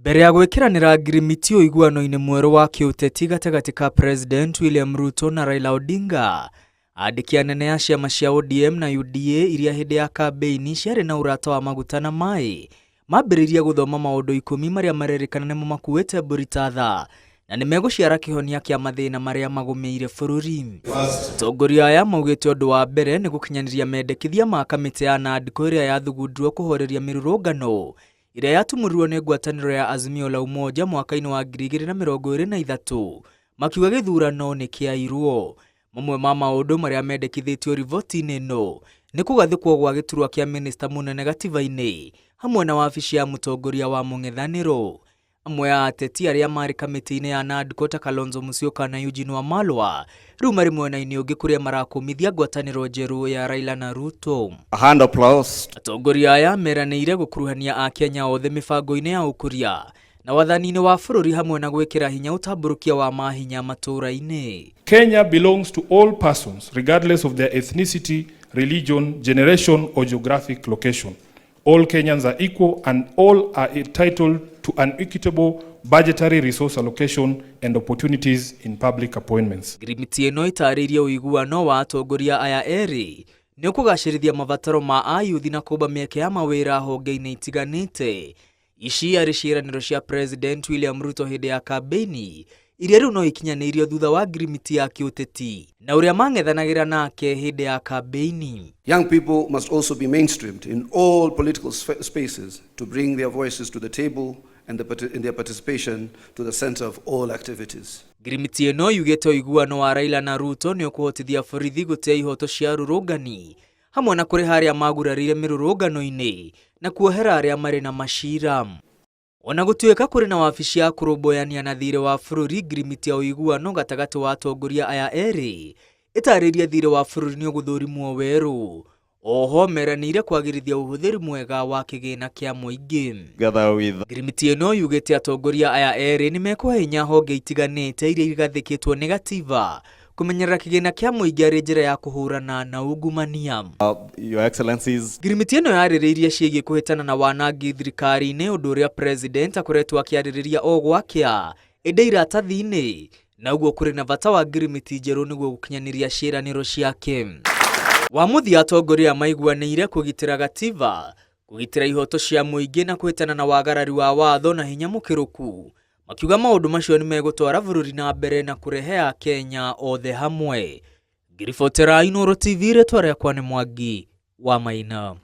Mbere ya gwĩkĩranĩra ngirimiti ũiguano-inĩ mwerũ wa kĩũteti gatagatĩ ka President William Ruto na Raila Odinga, andĩki anene a ciama cia ODM na UDA iria hĩndĩ ya kambĩini ciarĩ na ũrata wa maguta na maĩ, mambĩrĩirie gũthoma maũndũ 10 marĩa marerĩkana nĩmo makuĩte mbũri ta tha na nĩ megũciara kĩhonia kĩa mathĩna marĩa magũmĩire bũrũri. Atongoria aya maugĩte ũndũ wa mbere nĩ gũkinyanĩria mendekithia ma kamĩtĩ ya NADCO ĩrĩa yathugundĩrwo kũhoreria mĩrũrũngano ĩrĩa yatumũrirwo nĩ ngwatanĩro ya Azimio la Umoja mwaka-inĩ wa 2023, makiuga gĩthurano nĩ kĩairwo. Mamwe ma maũndũ marĩa mendekithĩtio riboti-inĩ ĩno nĩ kũgathĩkwo gwa gĩturwa kĩa minista mũnene gatiba-inĩ hamwe na wabici ya mũtongoria wa mũng'ethanĩro. Amwe a ateti arĩa marĩ kamĩtĩ-inĩ ya NADCO ta Kalonzo Musyoka na Eugene Wamalwa rĩu marĩ mwena-inĩ ũngĩ kũrĩa marakũmithia ngwatanĩro njerũ ya Raila na Ruto. A hand applause. Atongoria aya meranĩire gũkuruhania Akenya othe mĩbango-inĩ ya ũkũria na wathani-inĩ wa bũrũri hamwe na gwĩkĩra hinya ũtambũrũkia wa mahinya matũũra-inĩ. Kenya belongs to all persons regardless of their ethnicity, religion, generation or geographic location. All Kenyans are equal and all are entitled to an equitable budgetary resource allocation and opportunities in public appointments. Ngirimiti ĩno ĩtarĩirie ũiguano wa atongoria aya erĩ nĩ ũkũgacĩrithia mabataro ma ayuthi na kũmba mĩeke ya mawĩra honge-inĩ itiganĩte. Ici arĩ ciĩranĩro cia President William Ruto hĩndĩ ya kambĩini iria rĩu no ikinyanĩirio thutha wa ngirimiti ya kĩũteti na ũrĩa mang'ethanagĩra nake hĩndĩ ya kambĩini. Young people must also be mainstreamed in all political spaces to bring their voices to the table and in their participation to the center of all activities. Ngirimiti ĩno yugĩte ũiguano wa Raila na Ruto nĩ ũkũhotithia borithi gũtĩa ihoto cia arũrũngani hamwe na kũrĩha arĩa magurarire mĩrũrũngano-inĩ na kuohera arĩa marĩ na macira. Ona gũtuĩka kũrĩ na wabici ya kũrũmbũyania na thirĩ wa bũrũri, ngirimiti ya ũiguano gatagatĩ wa atongoria aya erĩ ĩtarĩirie thirĩ wa bũrũri nĩ ũgũthũrimwo werũ. Oho meranĩire kwagĩrithia ũhũthĩri mwega wa kĩgĩna kĩa mũingĩ. Together with Ngirimiti ĩno yugĩte atongoria aya erĩ nĩ mekũhe hinya honge itiganĩte iria igathĩkĩtwo nĩ gatiba kũmenyerera kĩgĩna kĩa mũingĩ arĩ njĩra ya kũhũrana na ungumania. Your Excellencies. Ngirimiti ĩno yarĩrĩirie ciĩgiĩ kũhĩtana na wanangi thirikari-inĩ, ũndũ ũrĩa president akoretwo akĩarĩrĩria o gwakĩa ĩndĩ iratathi-inĩ, na ũguo kũrĩ na bata wa ngirimiti njerũ nĩguo gũkinyanĩria ciĩranĩro ciake. Wa mũthia atongoria maiguanĩire kũgitĩra gatiba, kũgitĩra ihoto cia mũingĩ na kũhĩtana na wagarari wa watho na hinya mũkĩrũku, makiuga maũndũ macio nĩ megũtwara bũrũri na mbere na kũrehe Akenya othe hamwe. Ngiribotera Inooro TV, rĩtwa rĩakwa nĩ Mwangi wa Maina.